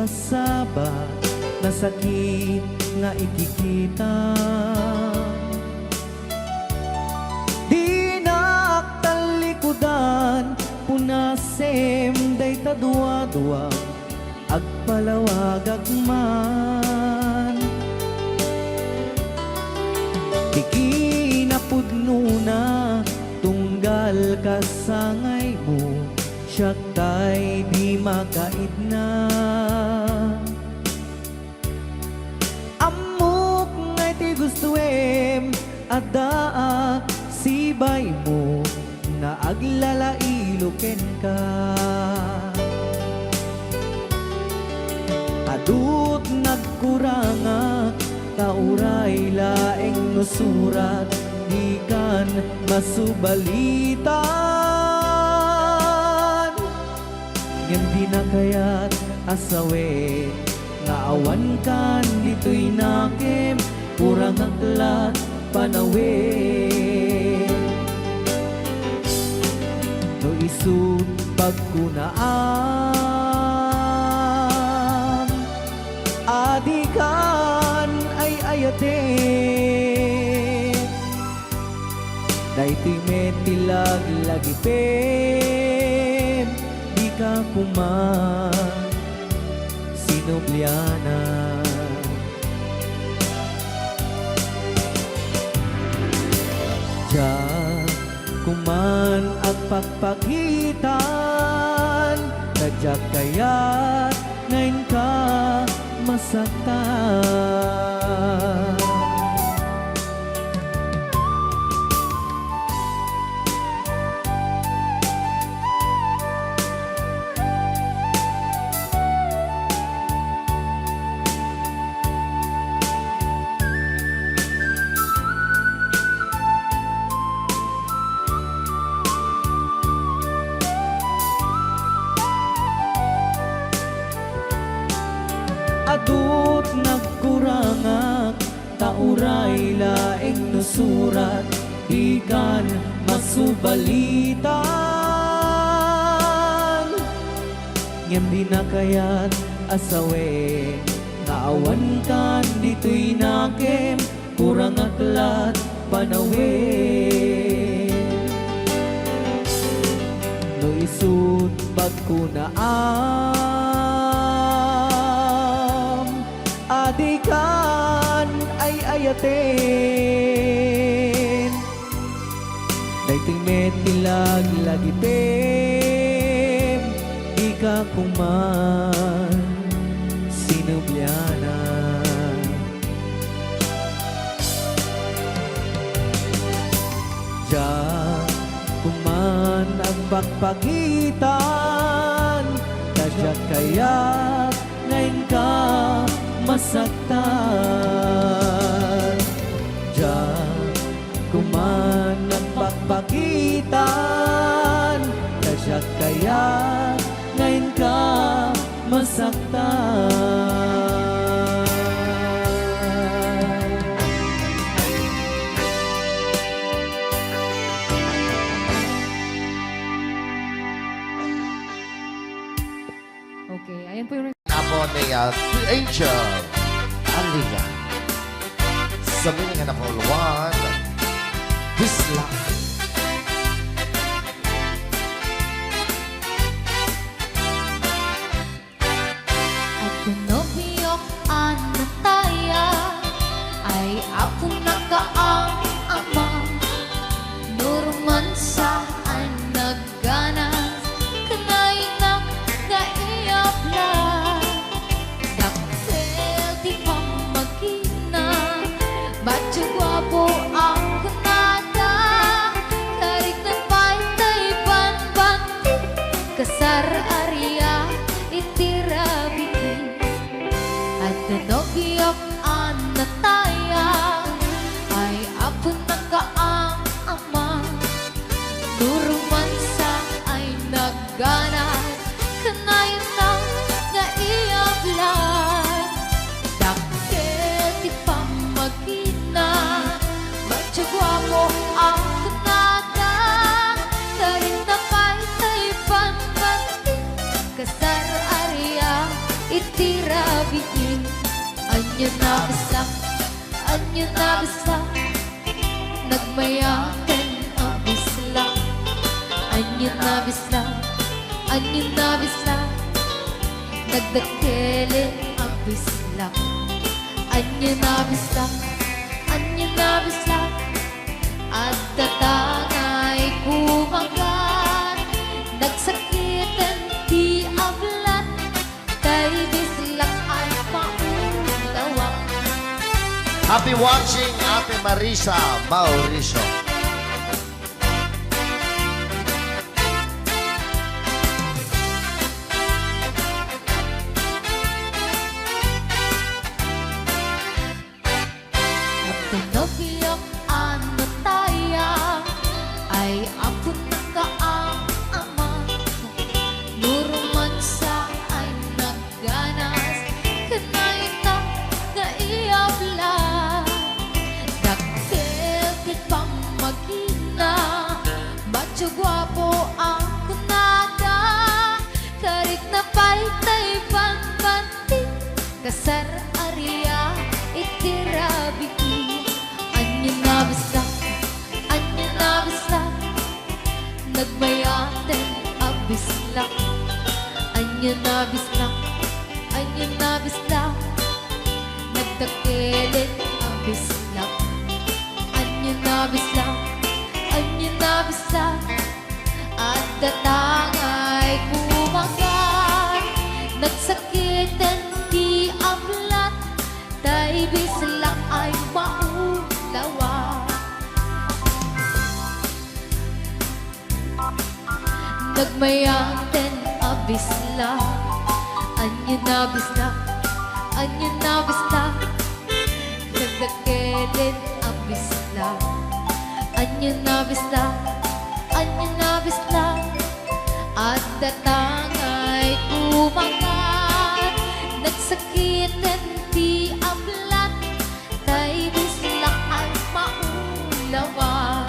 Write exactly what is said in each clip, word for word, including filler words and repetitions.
Saba, nasakit nga ikikita. Dinak tallikudan, punasem dayta duadua, agpalawagak man. Di kinapudnona, tunggal kasangaymo, siak tay di makaidna. Ammok nga iti gustoem, adda a sibaymo nga aglalailo kenka. Adut nagkurangak, ta uray laeng no surat, dikan masubalitan. Ngem dina kayat a sawen nga awankan ditoy nakem, kurangak lat panawen. No isut' pagkunaam, adikan ay-ayaten. Daytoy met ti laglagipem, dika koma sinubliana. Diak koman agpakpakitan, ta diak kayat nga inka masaktan. Adut nagkurangak, ta uray laeng no surat, dikan masubalitan. Ngem dina kayat a sawen nga awankan ditoy nakem, kurangak lat panawen. No isut' pagkunaam, adikan ay-ayaten. Daytoy met ti laglagipem, dika koman sinubliana. Diak koman agpakpakitan, ta diak kayat nga inka masaktan. Diak koman agpakpakitan, ta diak kayat nga inka masaktan. Okay, ayan po yung Apo ni, uh, Angel Alia. Sa meaning of all one, this love. Adda nobiok a nataya, ay apo nakaam-ama. No romansa ay nagganas, kanaynak nga iabla. Dakkel ti pammagina, batio guapo a kunada, karikna pay tay banbanti, kasar aria iti rabiti. Adda nobiok a nataya, ay apo nakaam-ama. No romansa ay nagganas, kanaynak nga iabla. Dakkel ti pammagina, batio guapo a kunada, karikna pay tay banbanti, kasar aria iti Ania nabislak, ania nabislak, nagmayaten a bislak. Ania nabislak, ania nabislak, nagdakkelen a bislak. Ania nabislak, ania nabislak, adda ta ngay kumakan. Nagsakiten ti ablat, tay bislak ay maulawa. Happy watching, Ate Marisa Mauricio. Adda nobiok a notaya, ay apo na kaamam. No romansa ay nagganas, ken naitak nga iabla. Dakkel ti pammagina, macho guapo a kunada. Karik na pay tay banbanti, kasar-aria iti rabii. Ania nabislak, ania nabislak, nagmayaten a bislak. Ania nabislak, ania nabislak, nagdakkelen a bislak. Ania nabislak, ania nabislak, adda ta ngay kumakan. Nagsakiten ti ablat, tay bislak ay maulawa. Nagmayaten a bislak. Ania nabislak, ania nabislak, nagdakkelen a bislak. Ania nabislak, ania nabislak, adda ta ngay kumakan. Nagsakiten ti ablat, tay bislak ay maulawa.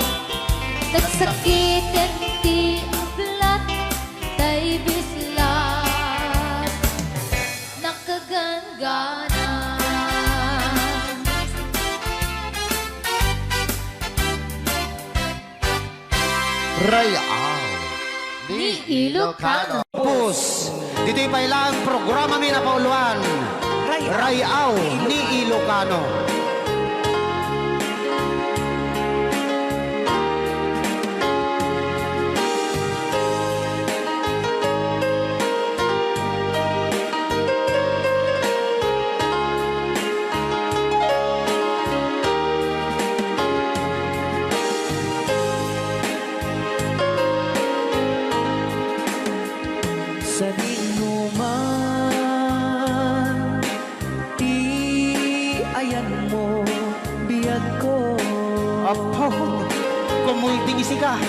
Nagsakiten ti ablat, tay bislak nakaganggana. Ray-aw ni Ilocano. Pus, ditoy pay laeng programami a pauloan, Ray-aw ni Ilocano. Sadinoman ti ayanmo, biagko. Apo, kumulding isika.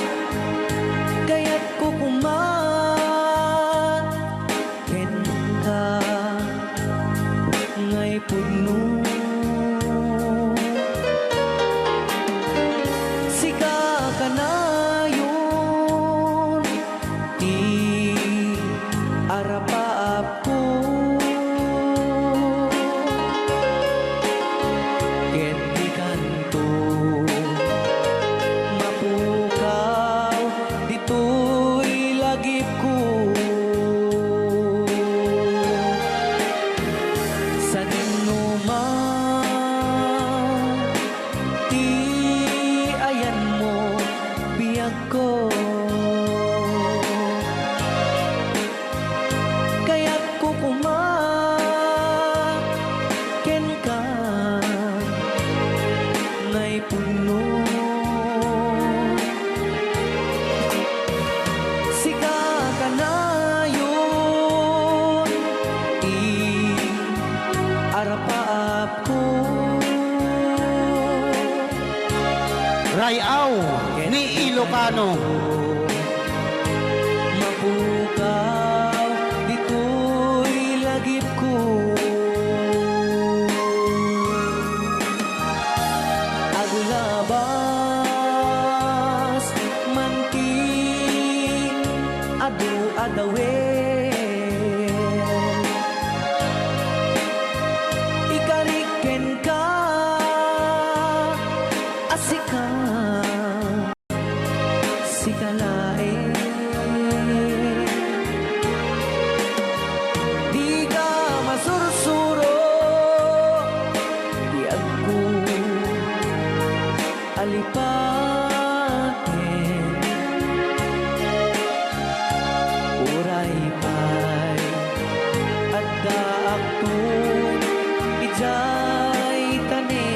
Kayatko koma kenka ngay pudno. Sika kanayon ti arapaapko. Ket dikanto mapukaw ditoy lagipko. Sadinoman ti ayanmo, biagko. Kayatko koma kenka ngay pudno. Sika kanayon ti arapaapko. Ray-aw ni Ilocano. Mapukaw ditoy lagipko. Aglabas man ti adu a dawel. Ikarik Sika laeng, dika masursuro, biagko a lipaten. Uray pay addaakto idiay tanem.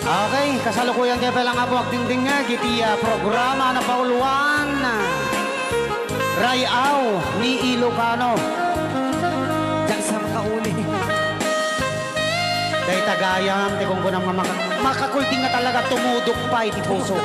Okay, kasalukuyan tayo pala nga po agdingdingag iti, ah, programa na pauluan, ah, Ray-aw ni Ilocano. Diak sa makauli. Dayta gayam ti kungkunam nga maka-, makakulting nga talaga tumudok pay ti puso.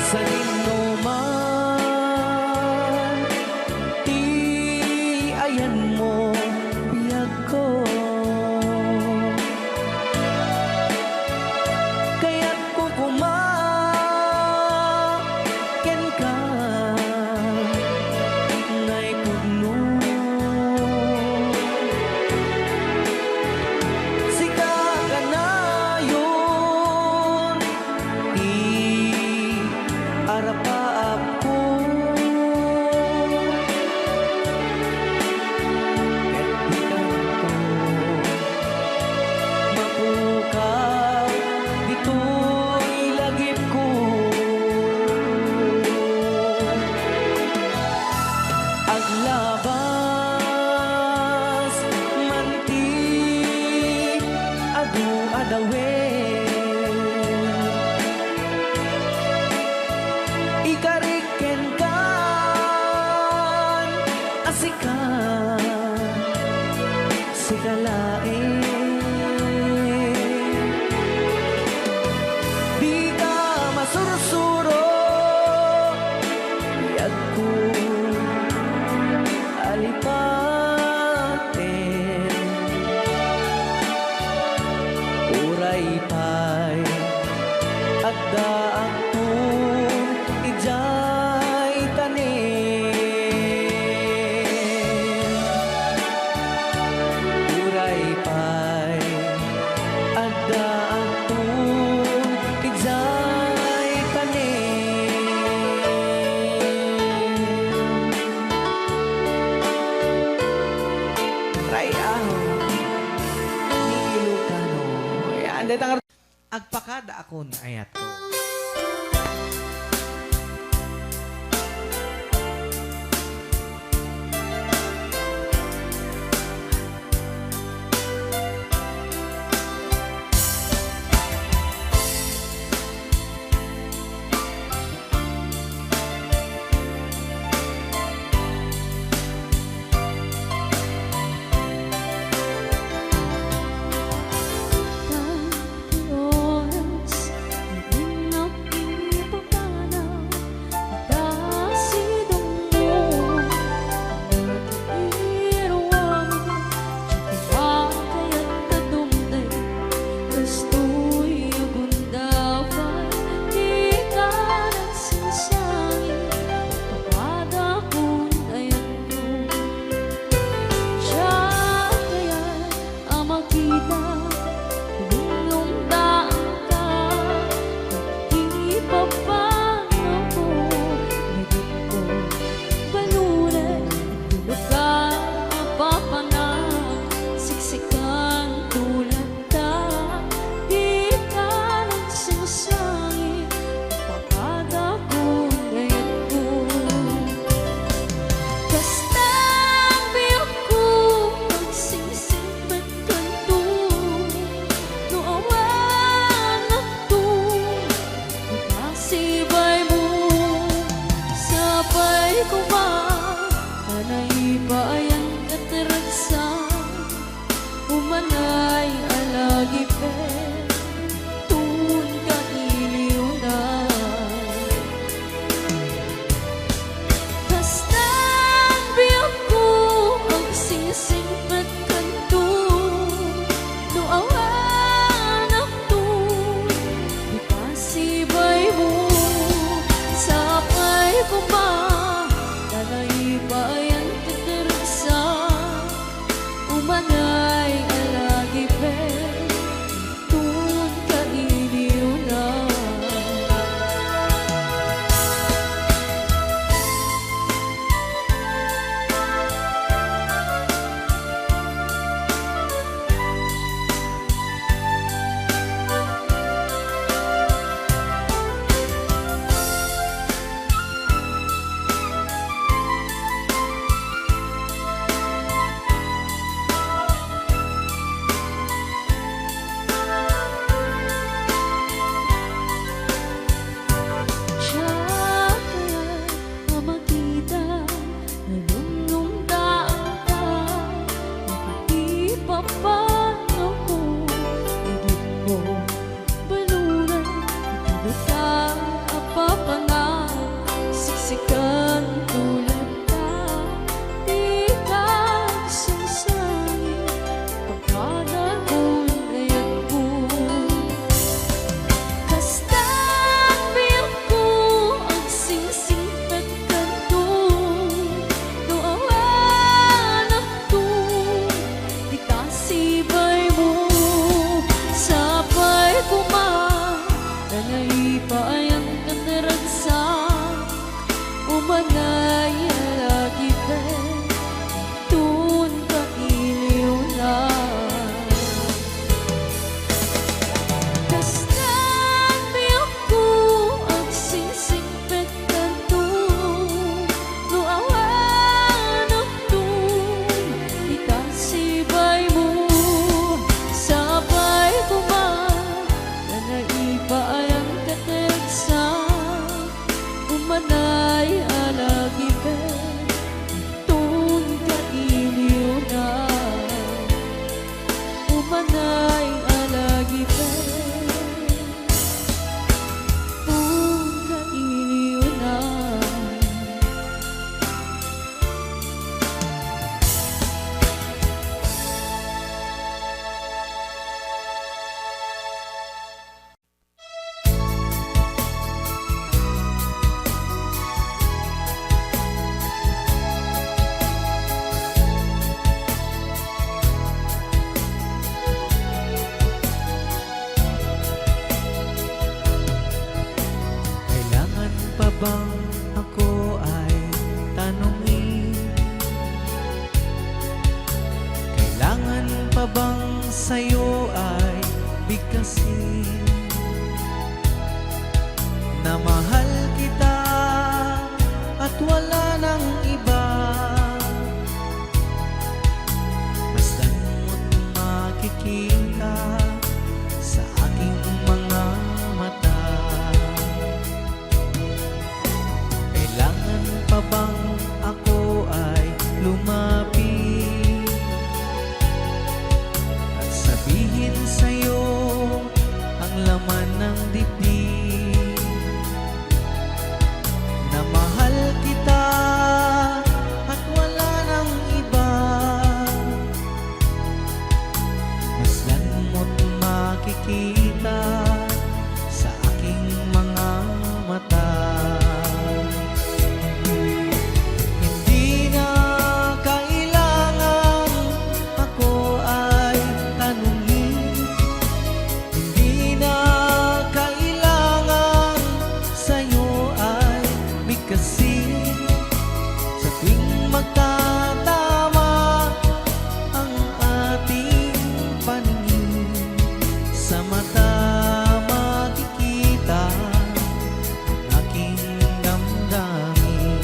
Sadino man ti ayanmo, biagko. Kayatko koma kenka, naipudno. Sika kanayon ti arapaapko. Ket dikanto mapukaw ditoy lagipko. Aglabas man ti adu a daweng, ikarik kenkan a sika, sika laeng. Dika masursuro, biagko a lipaten. Uray pay addaakto idiay tanem. Uray pay addaakto idiay tanem. Ray-aw ni Ilocano. Yan, dayta nga agpakadaakon, ayatko. Koma, ta naipaayam ket naragsak, umanay a lagipek, ton kailiwna. Kastan biagko agsingsimpet kanto, no awan Ton ita sibaymo, sapay koma, ta naipaayam ket naragsak, umanay a lagipek, ton kailiwna, umanay a lagipek, ton kailiwna. Kailangan pa bang ako ay tanongin? Kailangan pa bang sayo ay bigkasin? Na mahal kita at wala nang iba. Masdan mo't makikita sa aking mga mata. Kailangan pa bang ako ay lumapit at sabihin sa'yo ang laman ng dibdib? Na mahal kita at wala nang iba. Masdan mo't makikita sa aking mga mata. Hindi na kailangan ako ay tanungin. Hindi na kailangan sa'yo ay bigkasin. Sa tuwing magtatama ang ating paningin, sa mata makikita ang aking damdamin.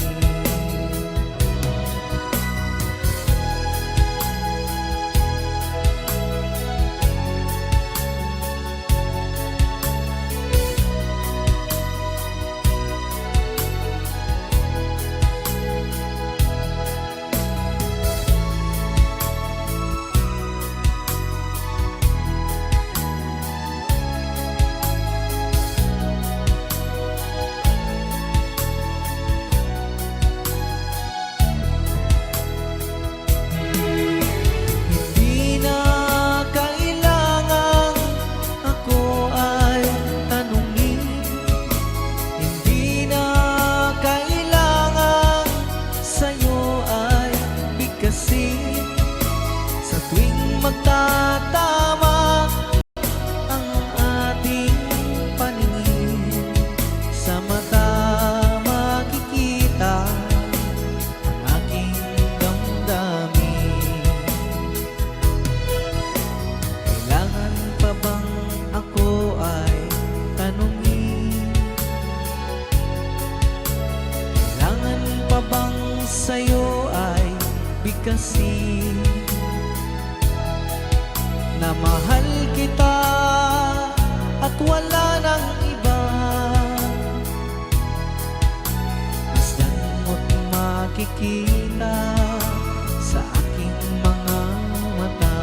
Hindi na kailangan ako ay tanungin. Hindi na kailangan sa'yo ay bigkasin. Sa tuwing magtatama ang ating paningin, sa mata makikita ang aking damdamin. Kailangan pa bang ako ay tanungin? Kailangan pa bang sa'yo ay bigkasin? Na mahal kita at wala nang iba. Masdan mo't makikita sa aking mga mata.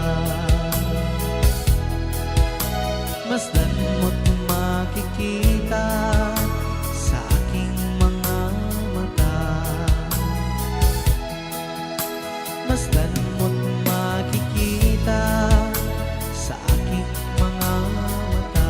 Masdan mo't makikita sa aking mga mata. Masdan mo't makikita sa aking mga mata.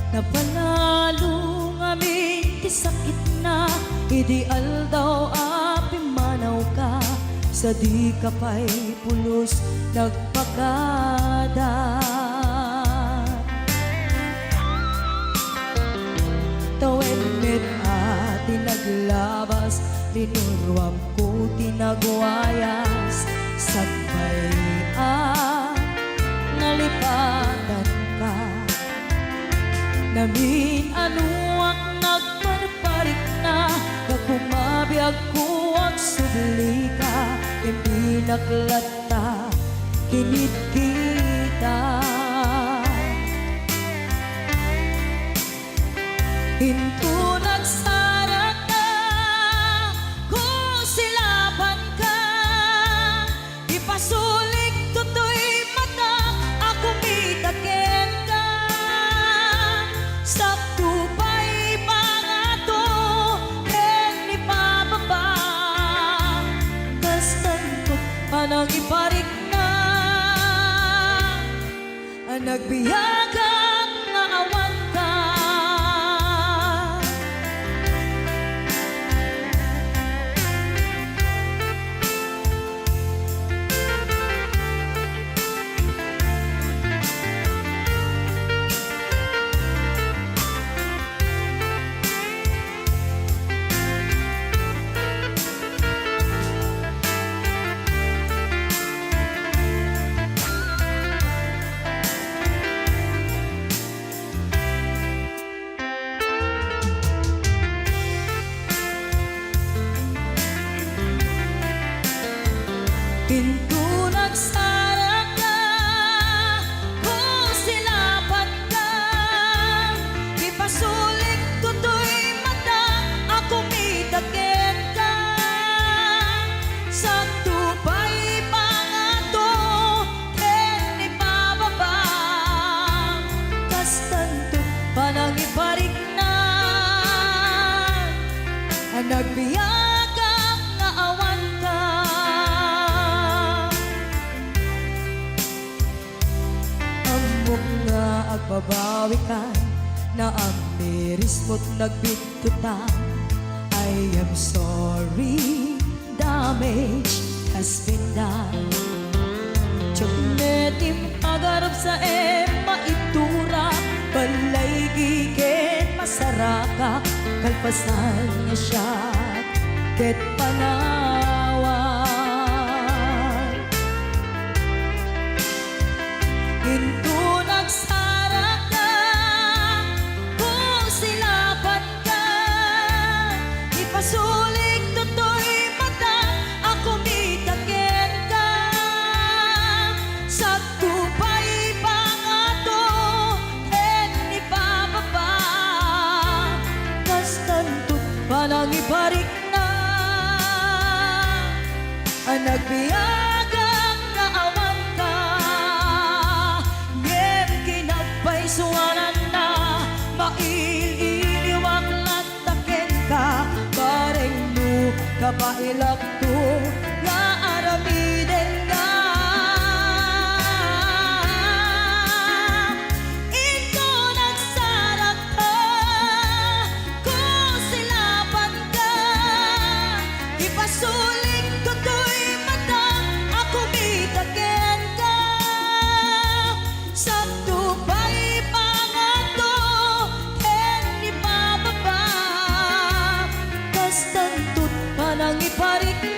Napanalo ngamin ti sakitna idi aldaw a pimmanawka, sadika pay pulos nagpakada. Tawen met a ti naglabas, linuruamko ti nagwayas, sakbay a nalipatanka. Namin-anoak nagparparikna, gapu mabiagko agsublika, impinak latta kinitkita. Inton agsarakka, kusilapanka, ipasulikto toy matak a kumita kenka. Sakto pay pangato ken ipababa, kastanto panangiparikna. Nagbiagak nga awanka. Inton agsarakka, kusilapanka, ipasulikto toy matak a kumita kenka. Sakto pay pangato ken ipababa, kastanto panangiparikna. Nagbiagak nga awanka. Ammok nga agbabawikan, naamirismo't nagbittotan. I am sorry, damage has been done. Diak met impagarupsaem, maitura, ballaygi ken masarakak, kalpasan nga siak ket panawan. Inton agsarakka, kusilapanka, ipasulikto toy matak a kumita kenka. Sakto pay pangato ken ipababa, kastanto panangiparikna. Nagbiagak nga awanka, ngem kinapaysuananna, mail-iliwak latta kenka, bareng no kabaelakto nga aramidenka. Inton agsarakka, kusilapanka, ipasulikto toy matak a kumita kenka. Sakto pay pangato ken ipababa, kastanto't panangiparikna.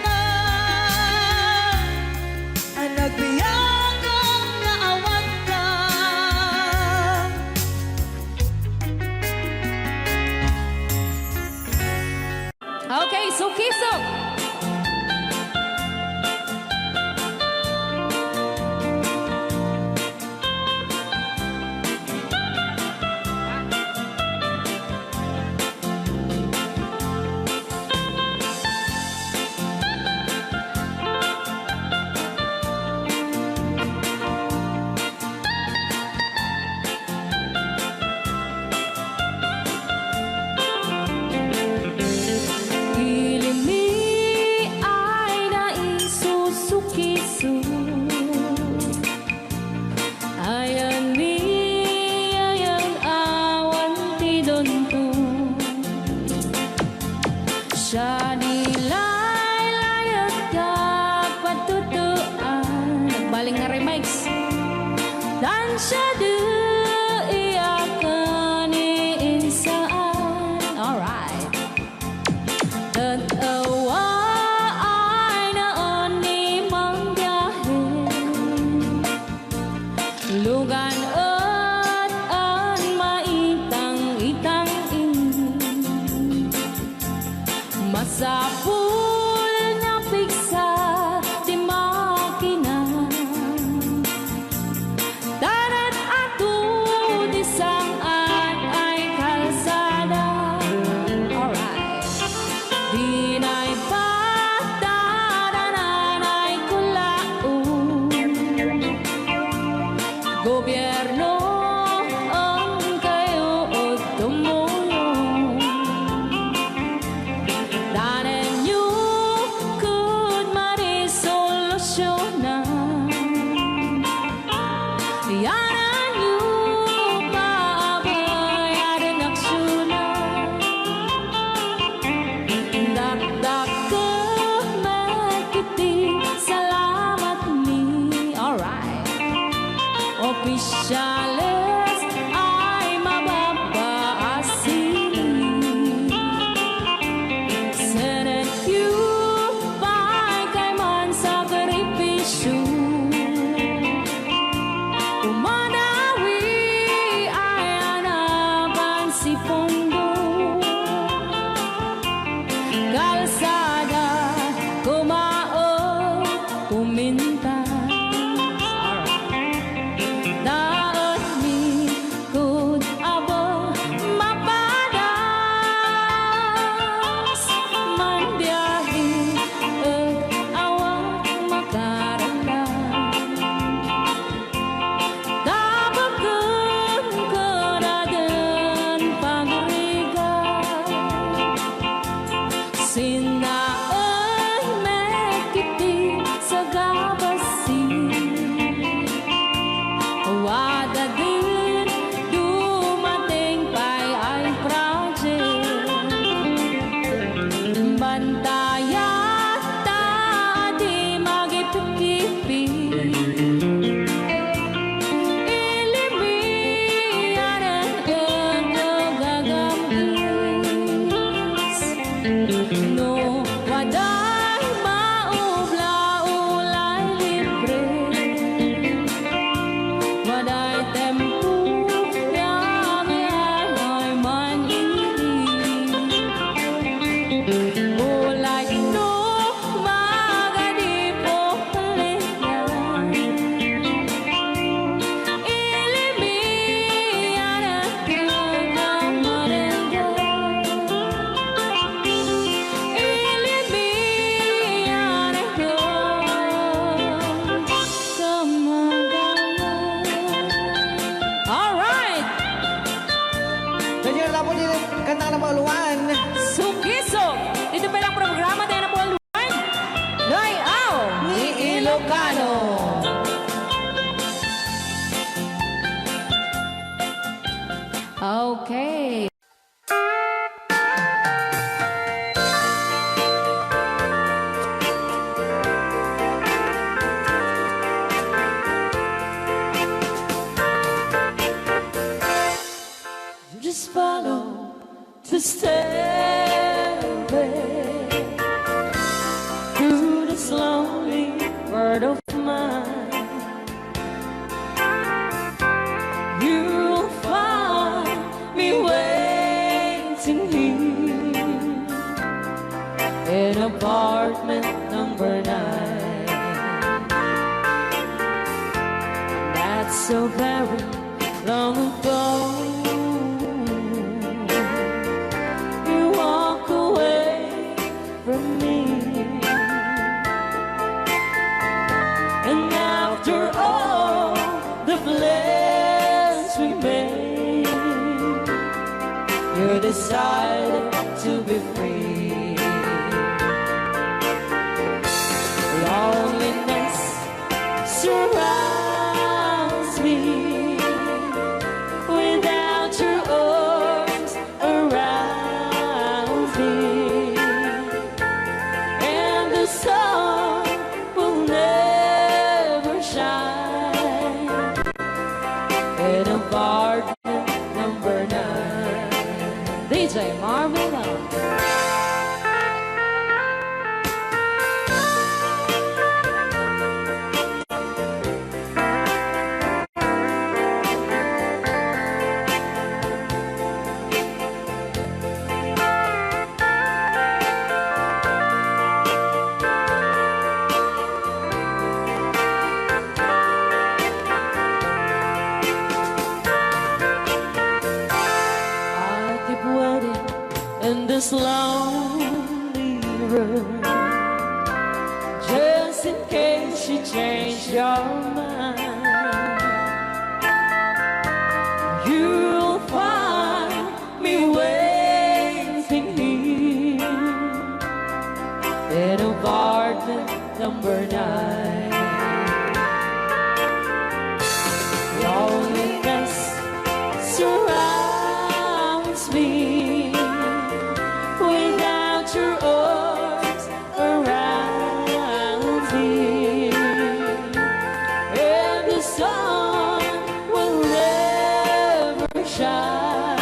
nga remix. Tansiada iyakan ni insaan. Alright. Ket awa ay naan ni mangbiahe. Lugan et an maitang-itang ini. Masapul nga pigsa ti makina. Tanet atu ti sang-at ay kalsada. Alright. Dinay patadanan ay kulaon. Gobierno, inkayo tumulong. Danenyo ket marisolusyona. Yananyo paabayaden aksiyona. Dakdakkel met iti salamat mi. Alright. Opisyales ay mababbaasi. Senetyo pay kayman sakripisyo. Umadawi ay anaban si Pondo. Kalsada, kumaon, kumintas. Alright. Daetmi ket aba mapadas. Manbiahe et awan makaranda. Tabaken ket aden pagrigat. Sinaay met iti sagabasi. Wada din dumateng pay ay project. Bantayat ta di magipikipi. Ilimian ket gagam-is. No waday maubla, ulay libre. Waday tempo, yami ay man ini. Ulay no magadi po Alright! Pwede na po din kanta ka na po, Luan. Sukiso! Dito pa lang programa tayo na po, Luan. Layaw ni Ilocano. Okay. Just follow the stairway through this lonely world of mine. You'll find me waiting here in apartment number nine. That's so very long ago. You walk away from me. And after all the plans we made, you decided to be free. Loneliness surrounds me without your arms around me, and the sun will never shine this lonely room, just in case you change your mind. You'll find me waiting here in apartment number nine. Loneliness surrounds me without your arms around me, and the sun will never shine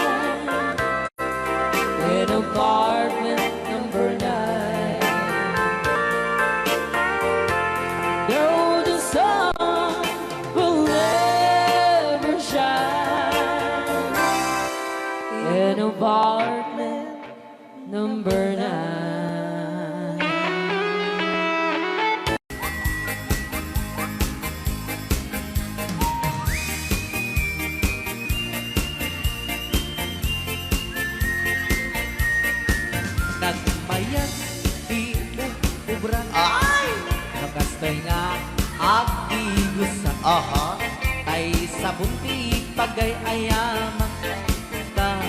in apartment number nine. Though the sun will never shine in apartment number nine. Nagmayat ti ub-, ubra. Ay! No kastoy nga agdigusak. Aha. Tay sabon ti pagay-ayamak. Ta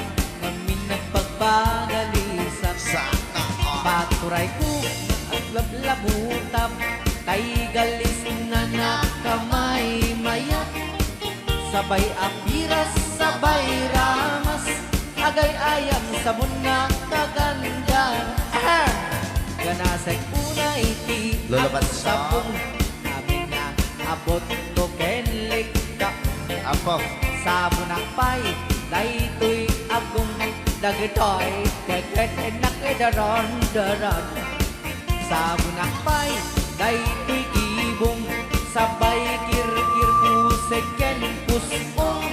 ngamin nagpagpagalisak. Sana all. Paturayko aglablabutap. Tay galis na nakamaymayat. Sabay apiras, sabay ramas, agay-ayam sabon nga kaganda. Ahem! Ganasek unay ti Lolo Bansong. Agsabon, amin nga abot ko ken likka. Apo. Sabonak pay, daytoy agum, dagitoy keket, nakidaron-daron. Sabonak pay, daytoy gibong, sabay kirkir, pusek ken pus-ong.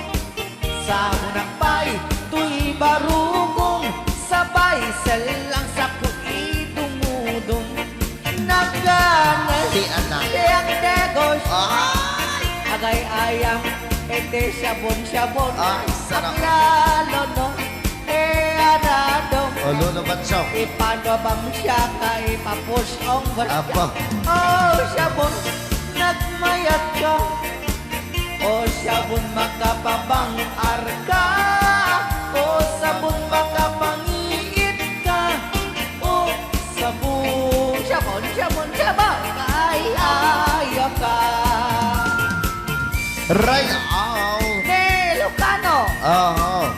Sabonak pay, toy barukong, sabay sellang sako idumudum. Nagganas Ti anak. ti agdegos. Ay! Agay-ayam, iti sabon-sabon. Ay, sarap. Aglalo no. E, aradong. O, Lolo Bansong. Ipano bang siya ka ipapusong ba siya? Apo. O, sabon, nagmayat ka. O, sabon, makapabangar ka. O, sabon, makapangiit ka. O, sabon. Sabon, sabon, sabon. Ay, ayaw ka. Ray, aw. Ni Lucano. Oo.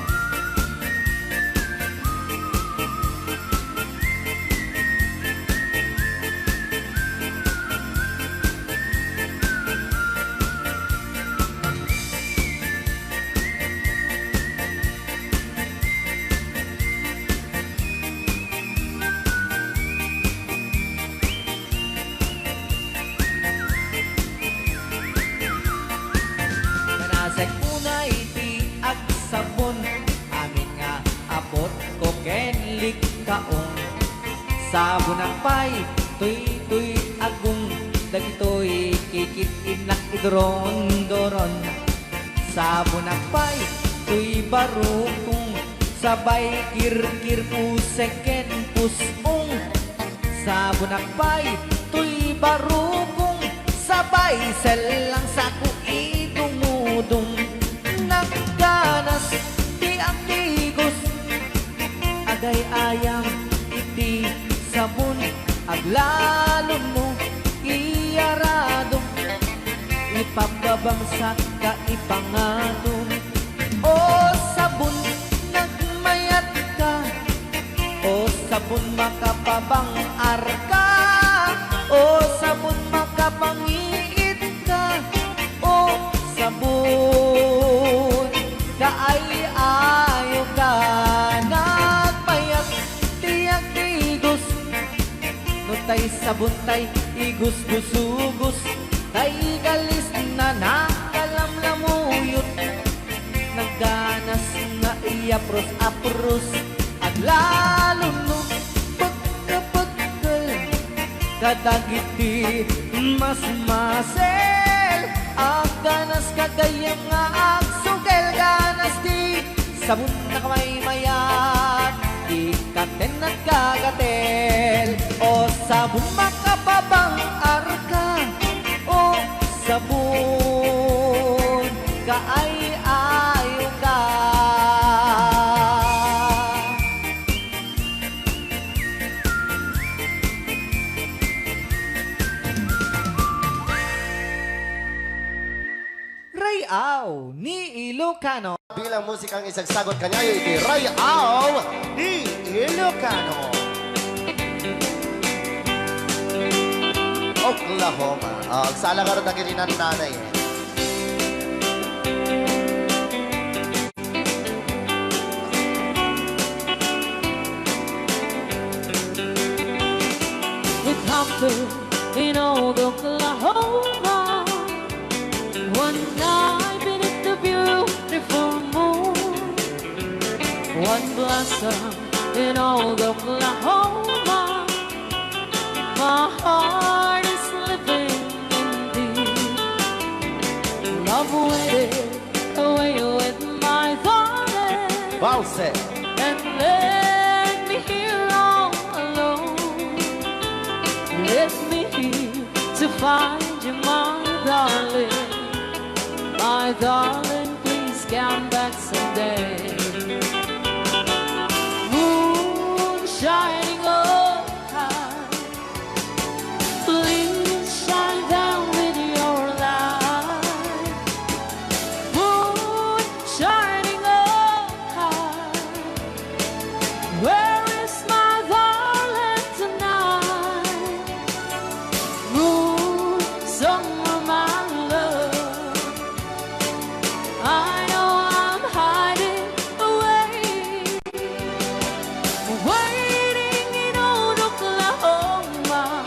Nasek unay ti agsabon, amin nga abot ko ken likkaon. Sabonak pay, toy, toy, agong, dagitoy kikit-innak iduron-duron. Sabonak pay, toy, barukong, sabay kirkir, pusek ken pus-ong. Sabonak pay, toy, barukong, sabay sellang sako idumudum. Nagganas ti agdigos, agay-ayam iti sabon, aglalo no iyaradom, ipababangsak ka ipangatom. O sabon, nagmayat ka. O sabon, makapabangar ka. O sabon, makapangiit ka. O sabon, kaay-ayo ka. Nagmayat ti agdigos. No tay sabon tay igusgusugus, tay galis na nakalamlamuyot. Nagganas nga iyapros-apros, aglalo no pagkapagkal kadagiti masmasel. Agganas ka gayam nga agsugel, ganas ti sabon nakamaymay-at. Ikaten nagkagatel, o sabon makapabang-arka, o sabon kaay-ayoka. Ray-aw ni Ilocano. Bilang musikang isagsagot kaniayo iti Ray-aw ni Ilocano. Oklahoma. Ah, agsala ngarud dagiti nannanay. It happened in old Oklahoma. One night beneath the beautiful moon, one blossom in old Oklahoma. My heart is living in thee. Love waited away with my darling. Bounce it. And left me here all alone. Left me here to find you, my darling. My darling, please come back someday. Moon shining overhead, please shine down with your light. Moon shining overhead, where is my darling tonight? Moon, somewhere, my love, I know I'm hiding away, waiting in old Oklahoma.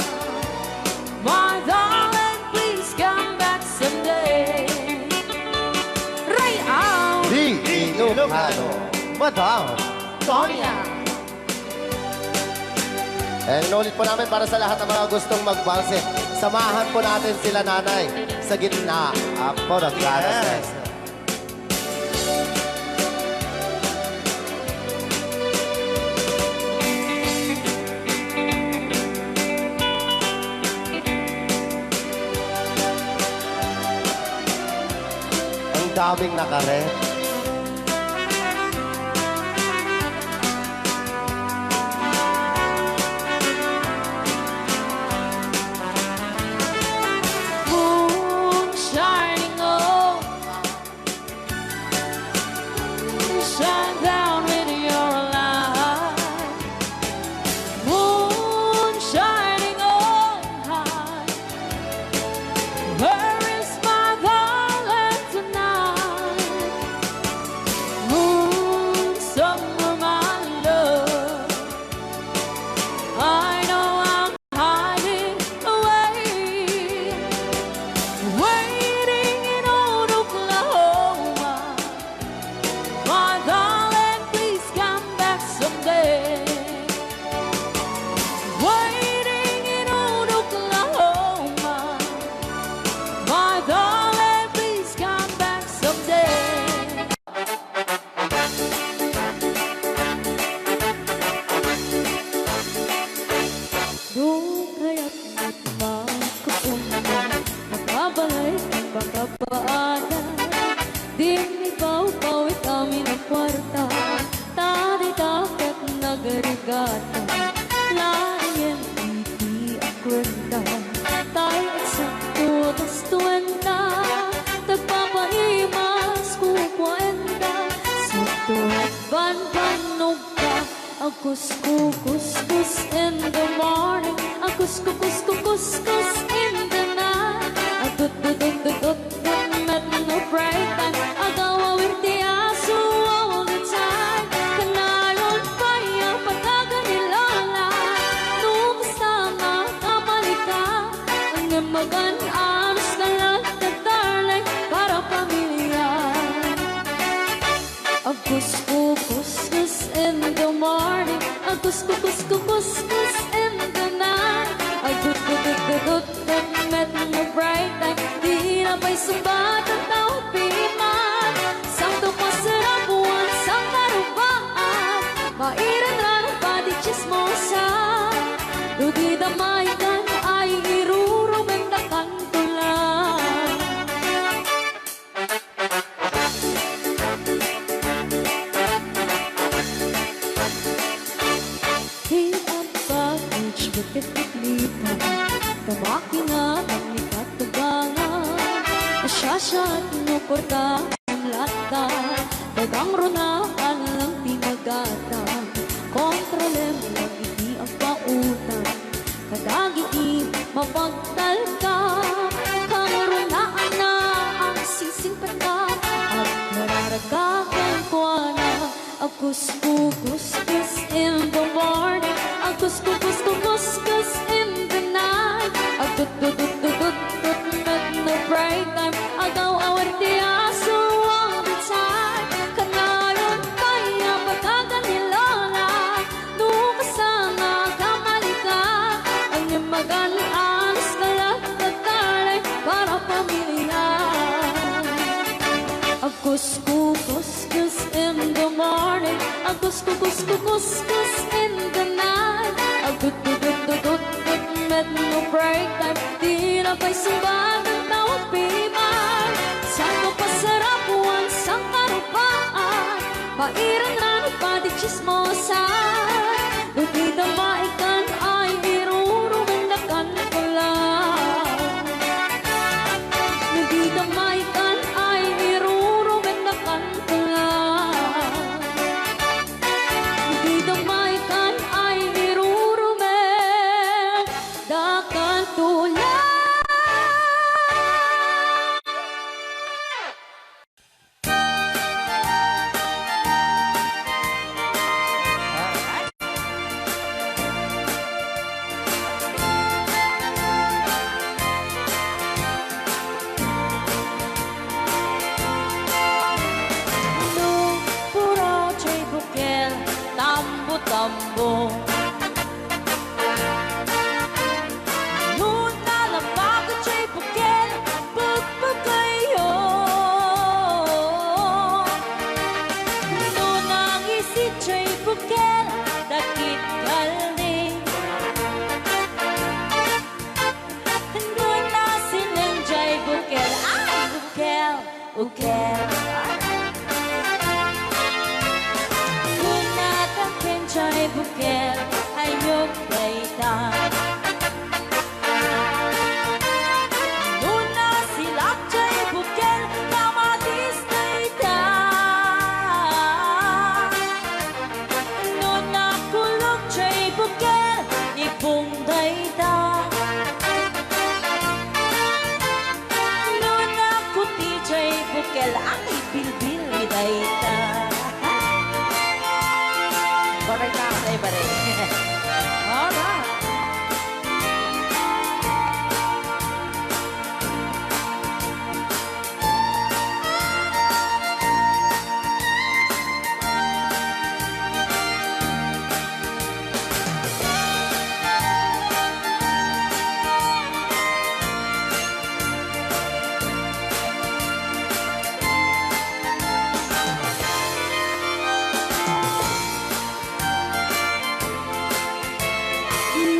My darling, please come back someday. Ray-aw. Di Ilocano. Madam Tonya. Eh, inulit po namin para sa lahat ng mga gustong magbalse. Samahan po natin sila, Nanay, sa gitna. Apo, nagkaras na. Yes. Ang daming nakaret. Moon shining overhead, shine down with your light. Moon shining overhead, where is my darling tonight? Moon, somewhere, my love, I know I'm hiding away, waiting in old Oklahoma. My darling, please come back someday. Waiting in old Oklahoma. My darling, please come back someday. Dugayat met makapuna, makabalay ken makapaada. Dinmi pawpawit amin a puerta, ta dita ket nagrigata. Laengen iti a kuenta, tay eksakto ta suenta, tagpapaimas kukuenta, sakto banbannog ka. Agkuskukuskus in the morning, agkuskukuskuskus in the night. Agdutdutdutdutdut met no break time. Agawawir ti aso all the time. Kanayon pay a patagan ni Lola. No kasta nga kamalika, ngem magan-anos ka latta, darling, para pamilya. Agkuskukuskus in the morning, agkuskukuskuskus in the night. Agdutdutdutdut met no break time, di na pay sungbat a tao piman. Sangto pasarabuan, sangkarubaan, mairan Asiat no kwarta, latta, dagang runa, alam ti magata, kontrolem lang iti agpautang. Kadagiti mapagtalka, kangrunaanna, agsisingpetka, agmararaga kenkuana, agkuskukuskus in the morning, agkuskukuskukuskus in the night, agtutututututut met no break time, agaw-awar ti aso all the time. Kanayon pay a pagkakan ni Lola, no kasano ka malika, ang imagan alas ka lang tatali para pamilya. Agkuskukuskus in the morning, agkuskukuskukuskus in the night, agtutututututut met no break time, di na pay sumbagan tawag piman. Sangko pasarapuan, sangkarupaan, pairan na nagpadi chismosan. No di ta maikan ay irurumendakan ko lang. No di ta maikan ay irurumendakan ko lang. No di ta maikan ay irurumendakan ko lang. No puraw jay bukel, tambo-tambo. No nalabag jay bukel, pagpagayo. No nangisit jay bukel, dakit kaldi. No nasileng jay bukel, ay, bukel. Ukel. No natangken jay bukel, ayok dayta. No nasilak jay bukel, kamatis dayta. No nakulok jay bukel, ibong dayta. No nakuti jay bukel, ay, bilbil dayta. Baray ka sa iba rin. Alright.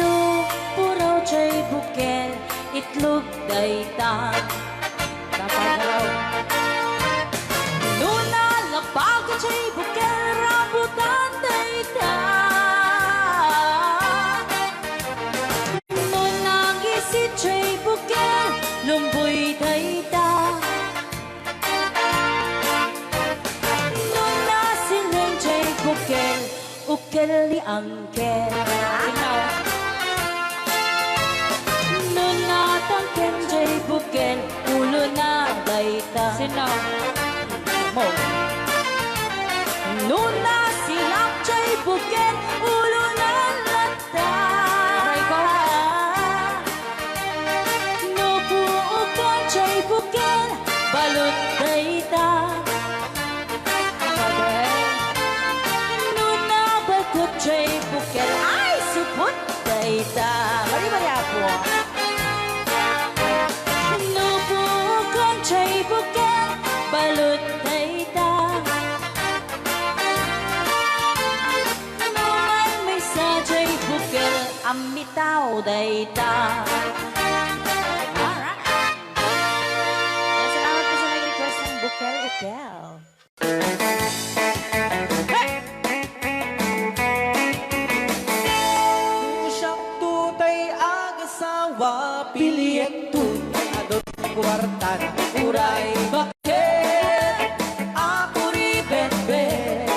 No puraw jay bukel, itlog dayta. Dapat raw. No nalabag jay bukel, rambutan dayta. No nangisit jay bukel, lumboy dayta. No nasileng jay bukel, ukel ni Angkel. No natangken jay bukel, ulo na dayta. Sino? Mo. No nasilak jay bukel, ulo na latta. Aray ko. No puokan jay bukel, balut dayta. Pwede. No nabalkut jay bukel, ay, siput dayta. Bari-bari, Apo. No puokan jay bukel, balut dayta. No maymaysa jay bukel, ammitaw dayta. Alright. Yan, salamat po sa nag-request ng bukel-ukel. Siak to'y agasawa, piliek to'y adun kuwarta. Tan uray baket a kuribetbet.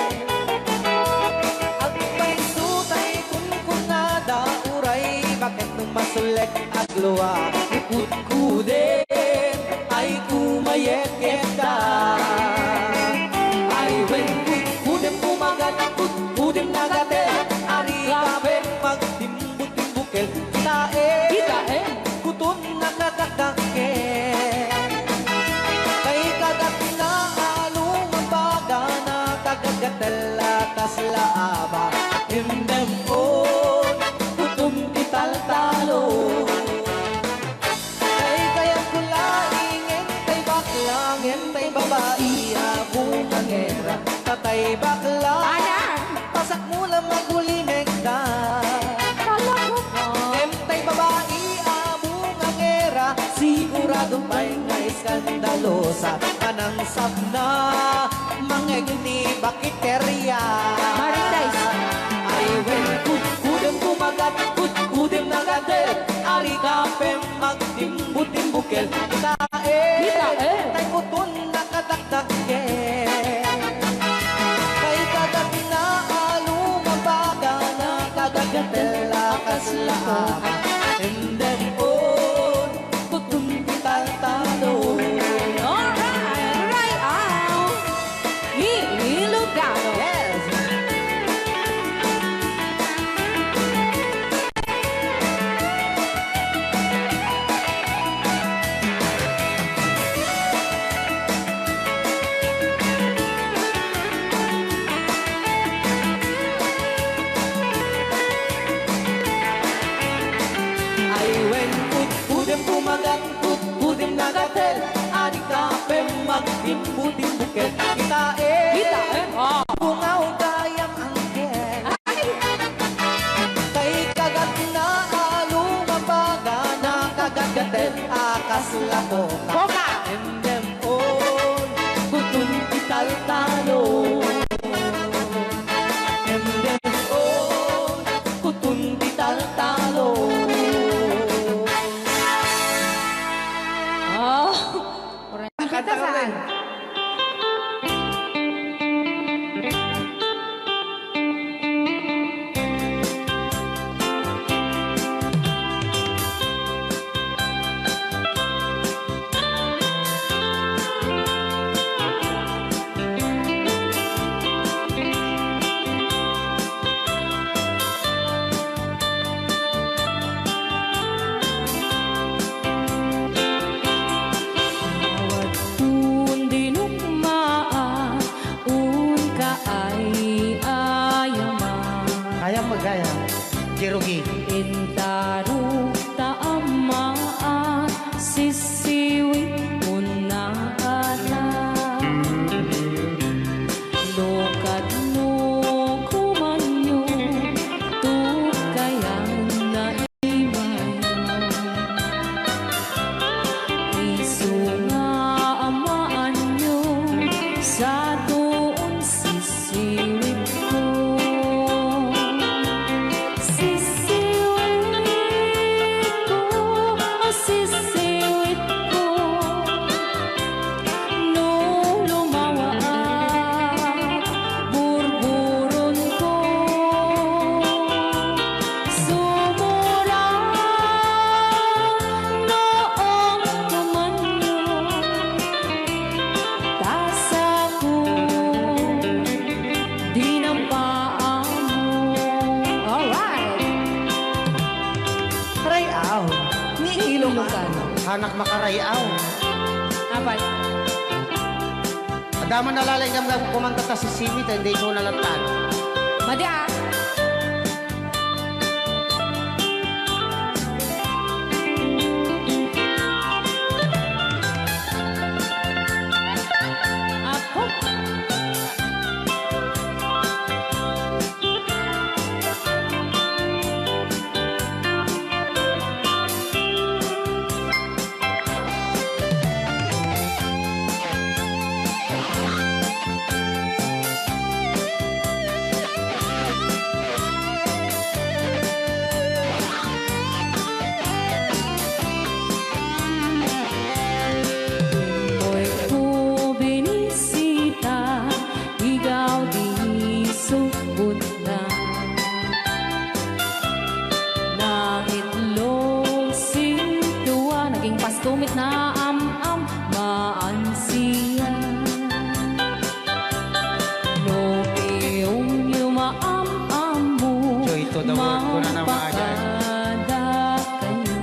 Agpayso tay kunkunada, uray baket no masulek aglua. Kudkuden ay kumayeketa. Ay wen, kudkudem kumagat, kudkudem nagatel, ari kapen magtimbutimbukel. Kitaem. Kitaem. Kuton nakadakdakkel. Kay kagatna a lumabaga, nakagagatel a kasla aba. Indem on, kuton ti taltalo. Kay kayatko laeng, ngem tay bakla, ngem tay babai a bungangera. Tatay bakla. Ayan. Pasakmo la magulimekda. Talaga ba? Ngem tay babai a bungangera, sigurado pay nga eskandalosa. Manangsapna, mangegni bakiteria. Marites. Ay wen, kudkudem kumagat, kudkudem nagatel, ari kapen magtimbutimbukel. Kitaem. Kitaem. Tay kuton nakadakdakkel. Kay kagatna a lumabaga, nakagagatel a kasla aba. Indem on, kuton ti taltalo. Alright, Ray Au, ni Ilocano. Yes. Ay wen, kudkudem kumagat, kudkudem nagatel, ari kapen magtimbutimbukel. Kitaem. Kitaem, ah. Bungaw gayam anghel. Ay. Kay kagatna a lumabaga, nakagatgatel a kasla poka. Poka. Indem on, kuton ti taltalo. Indem on, kuton ti taltalo. Ah. Ang kanta saan? Awan tun dinukmaan, unka ay ayaman. Kayam magayam, Jerogi. Intarok ta ammaan, sisiwit unna ata. No kadno kumanyo, tukayan na imayo. Isu nga amaanyo, sa tuon sisiwit ko. Sisiwit ko, sisiwit ko. No lumawaak, burburon ko. Sumura, noong kumanyo, tasako. Dinampaan mo. Alright. Ray-aw. Ni Ilocano. Anak makarayaw. Apay? Adda man nalaing gamgam kumanta ta sisimi ta hindi ko nalatan. Madi, ah. Apo. Am-am maan siya. No piumyo maam-ammo, Joy to the world, kuna na mga dyan. Magpakadakayo.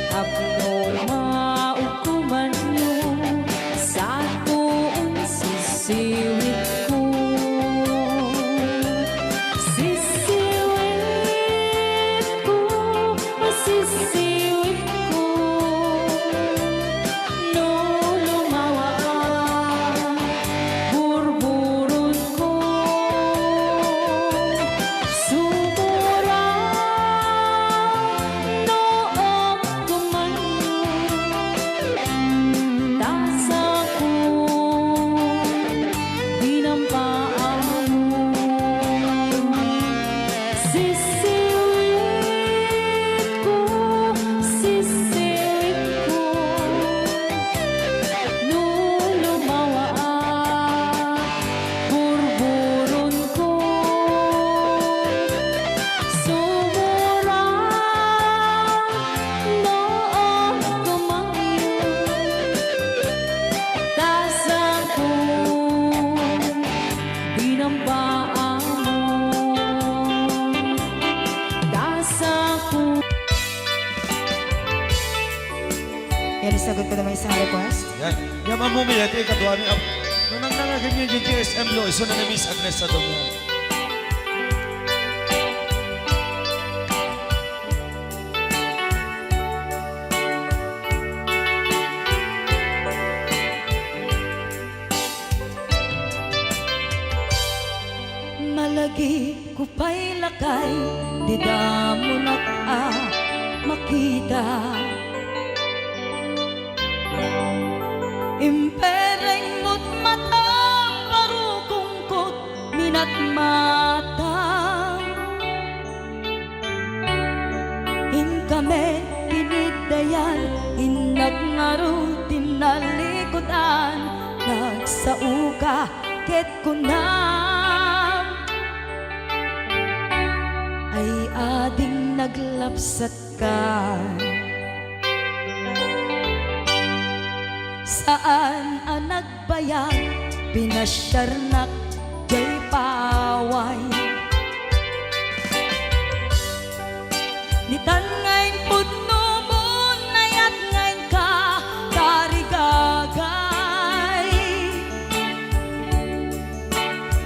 Tapno maukomanyo, satoon sisiwitko. Sisiwitko, sisiwitko. No lumawa a burburonko, sumurang no agkumanyo, ta sako dinampaamon. Sisiwitko, sisiwitko, no lumawa a burburonko, sumurang no agkumanyo, ta sako dinampaamon, ta sako. Yan, isagot ko naman isang request. Yan. Yan, Ma'am Mumi, iti ikadua mi, ap-, nunang nangaganyan yung G S M Lo, iso na ni Miss Agnes Sadong yan. Malagipko pay lakay, dida monak a makita. Impereng mo't matam, barukongko't minatmata. Inka met iniddayan, innak ngarud ti nalikudan, nagsaoka ket kunam, ay ading naglapsatka. Saan a nagbayag, pinasiarnak jay paway. Nitan nga impudnomon, nayat nga inka tarigagay.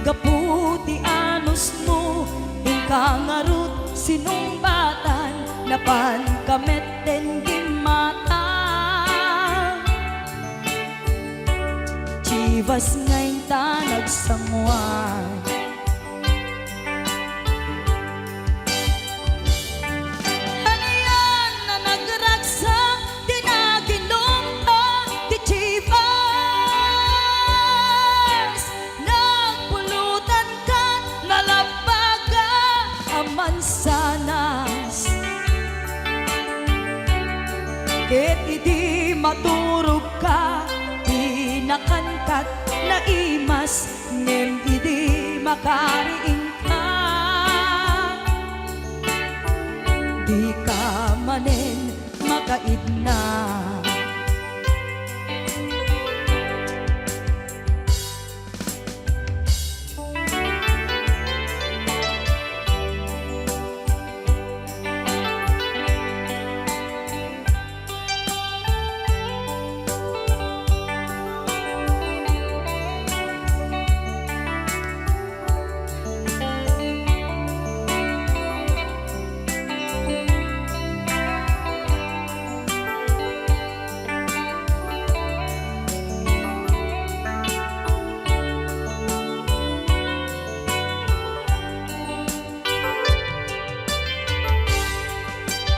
Gapu ti anusmo, inka ngarud sinungbatan, napanka met ten gimmata. Chivas nga inta nagsanguan. Anian a nagragsak ti naginumta ti Chivas, nagpulutan kat nalabbaga a mansanas. Ket idi maturogka, pinakankat naimas, ngem idi makariingka, dika manen makaidna.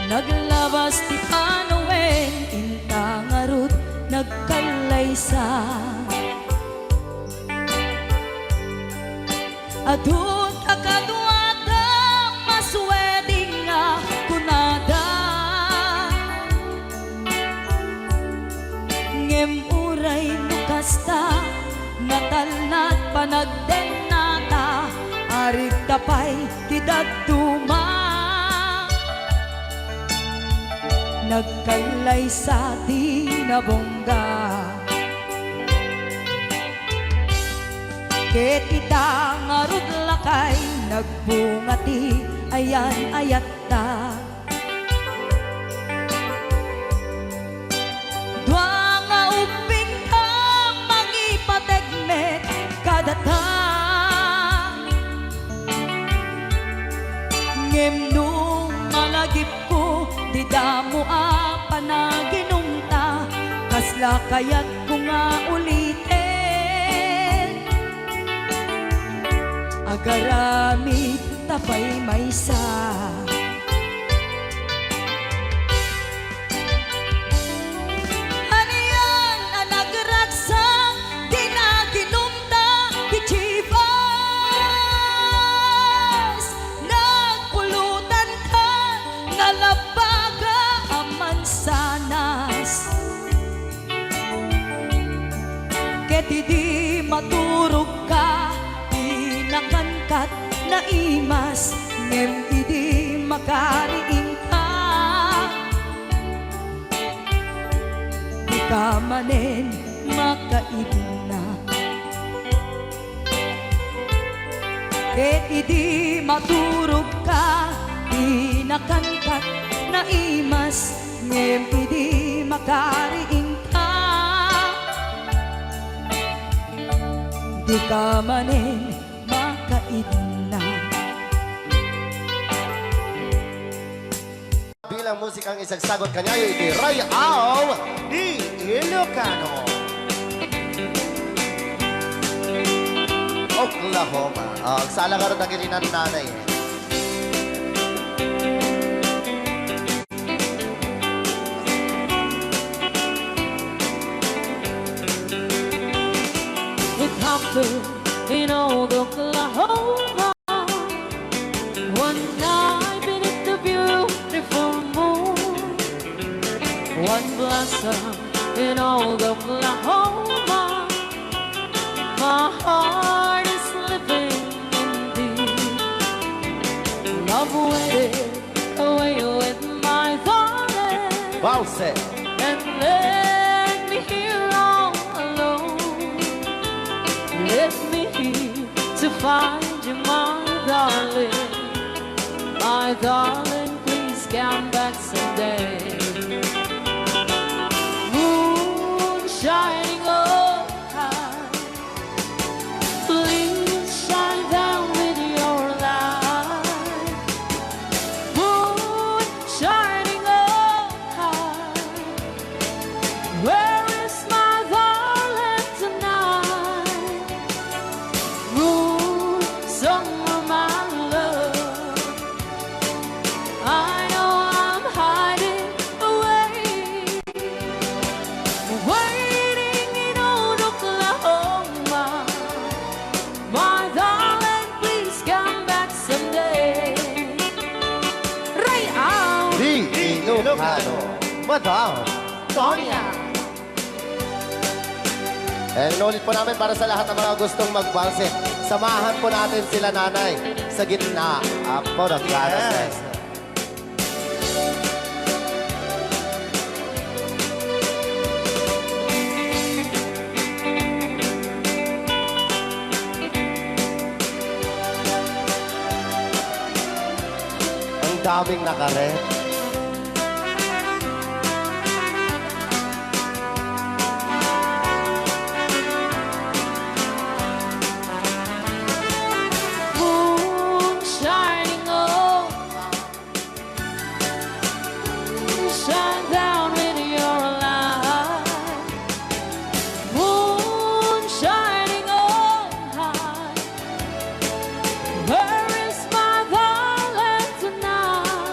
Naglabas ti panawen, inta ngarud nagkallaysa. Adu ta kaduada masueding a kunada. Ngem uray no kasta, natalna ti panagdennata, arigta pay ti dadduma. Nagkallaysa ti nabungga. Ket ita ngarud lakay, nagbunga ti ayan-ayatta. Dua nga ubbingta mangipateg met kadata. Ngem no malagipko ti damo a panaginumta, kasla kayatko nga uliten? Agaramidta pay maysa. Anian a nagragsak ti naginumta ti Chivas? Nagpulutanka nga labbaga a mansanas. Ket idi maturogka, ti nakankat naimas, ngem idi makariingka, dika manen makaidna. Ket idi maturogka, ti nakankat naimas, ngem idi makariingka, dika manen makaidna. Bilang musikang isagsagot kaniayo iti Rayaw ni Ilocano. Oklahoma. Ah, agsala ngarud dagiti nannanay. It happened in old Oklahoma. One night beneath the beautiful moon, one blossom in old Oklahoma. My heart is living in thee. Love waited away with my darling. Valse. And left me here all alone. Left me here to find you, my darling. My darling, please come back someday. Moon shining overhead, please shine down with your light. Moon shining overhead, where is my darling tonight? Moon, somewhere, my love, I know I'm hiding away, waiting in old Oklahoma. My darling, please come back someday. Rayaw! Di Ilocano, Madam Tonya. Eh, inulit po namin para sa lahat ng mga gustong magbalse. Samahan po natin sila, Nanay, sa gitna. Apo, nagkakases. Yes. Ang daming nakaret. Moon shining over, shine down with your light. Moon shining overhead, where is my darling tonight?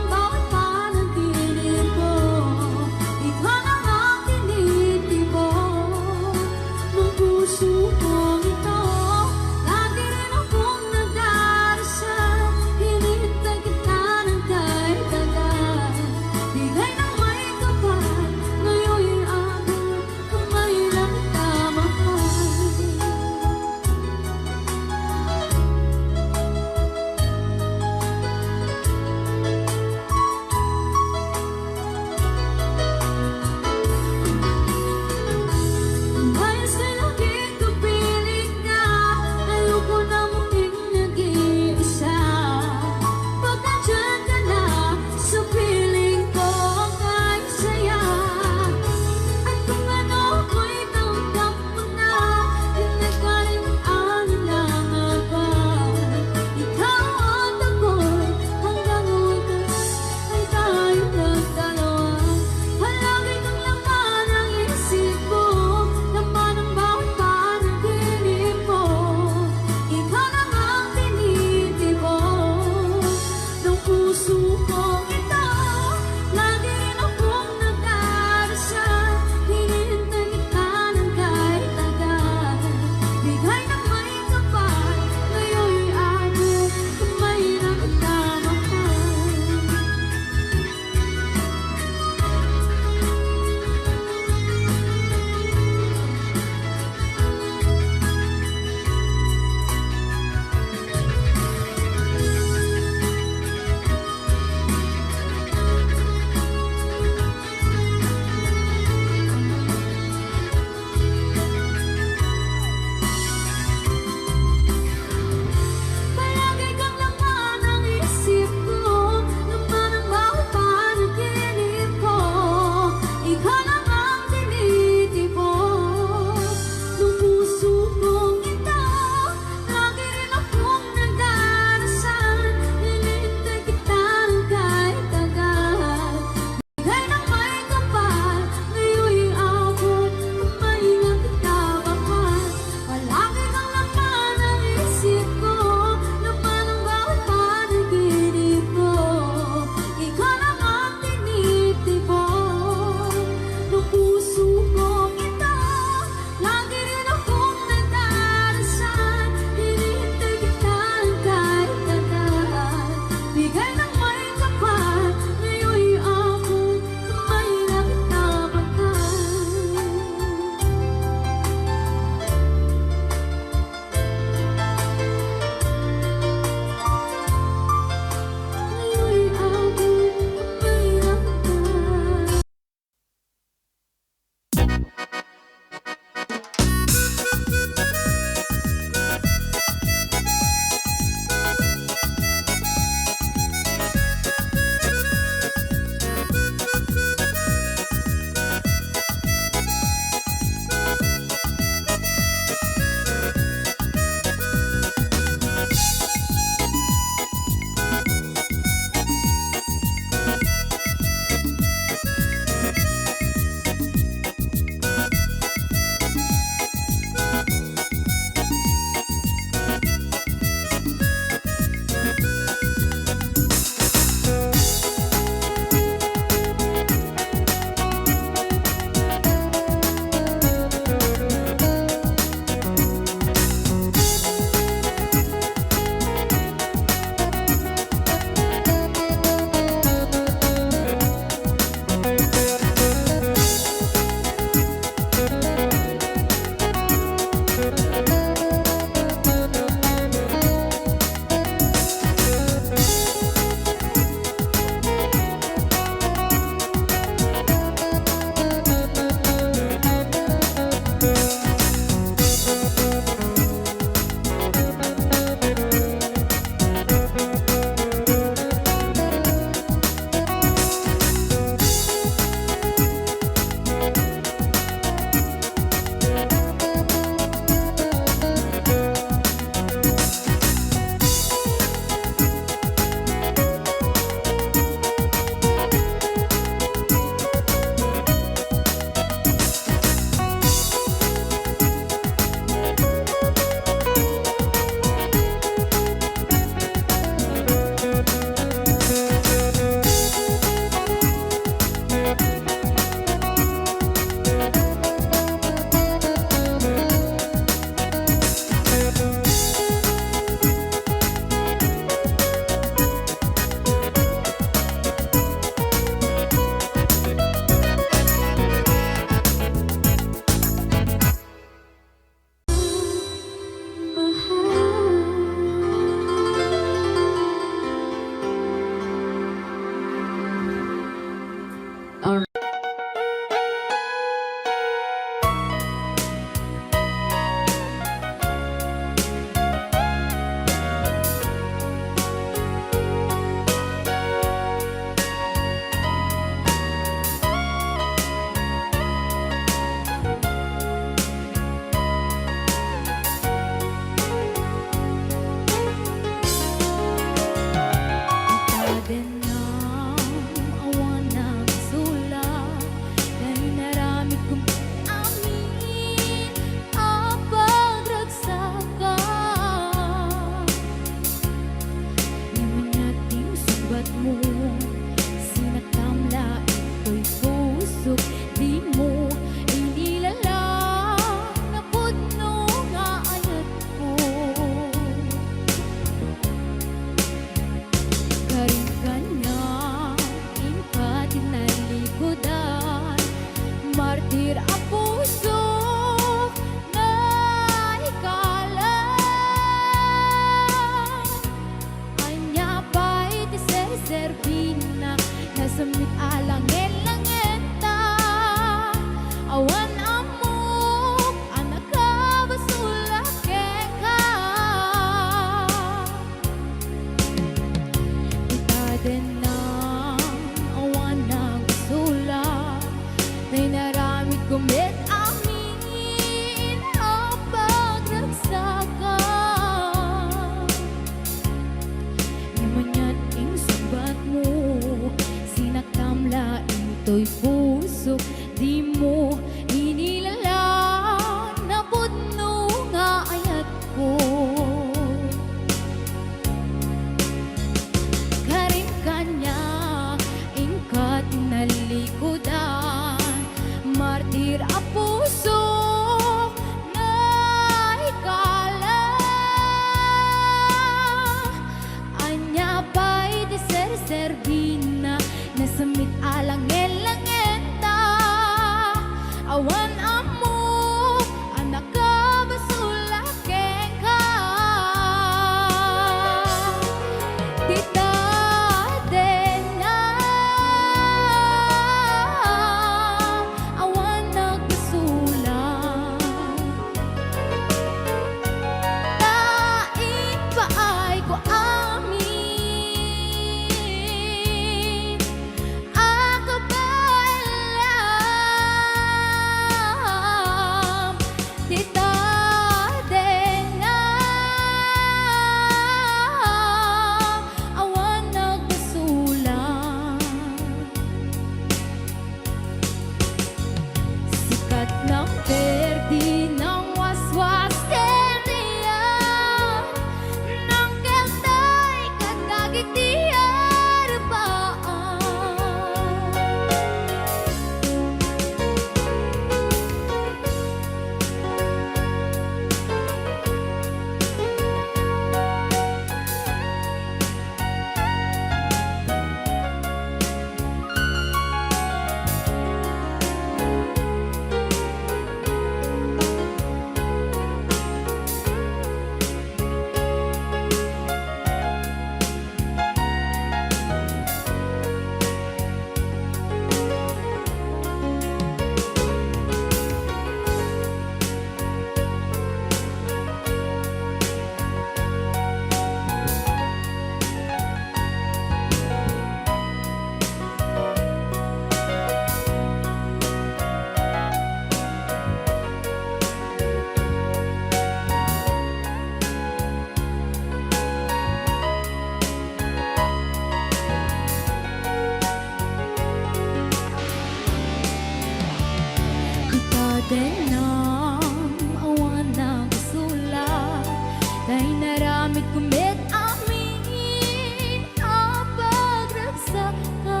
Inaramidko met amin a pagragsakka.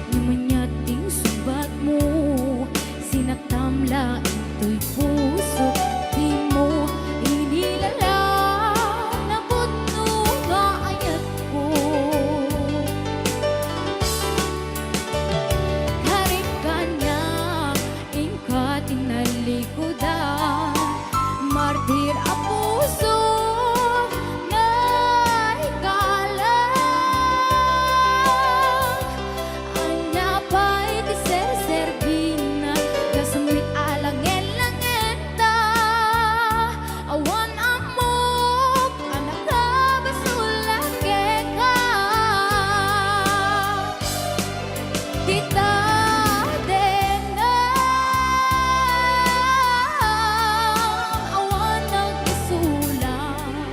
Ngem ania ti insungbatmo? Sinaktam la intoy puso, dimo inilalang napudno nga ayatko. Karit kaniak, inka ti nalikudan, martir a puso nga igalang. Ania pay ti serserbina, gasu met a langen-langenta? Awan ammok a nakabasolak kenka. Ti tadengngem, awan nagbasolak.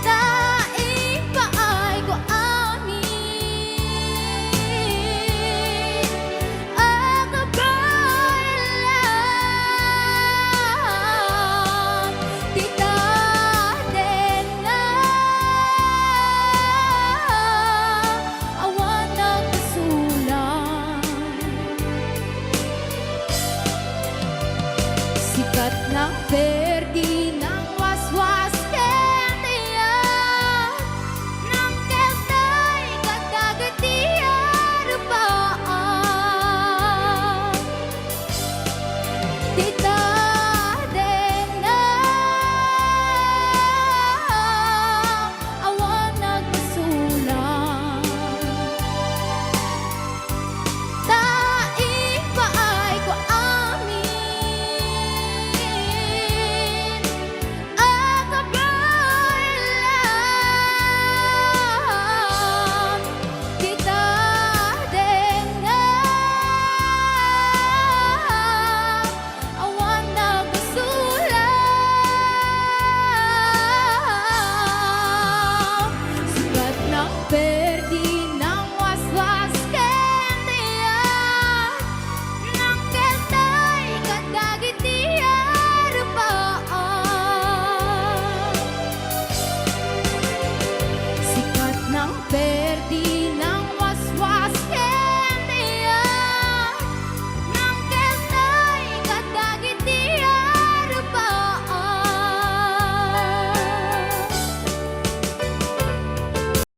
Ta impaayko amin a kabaelan ti tadengngem, awan nagbasolak. Sikat nga perdi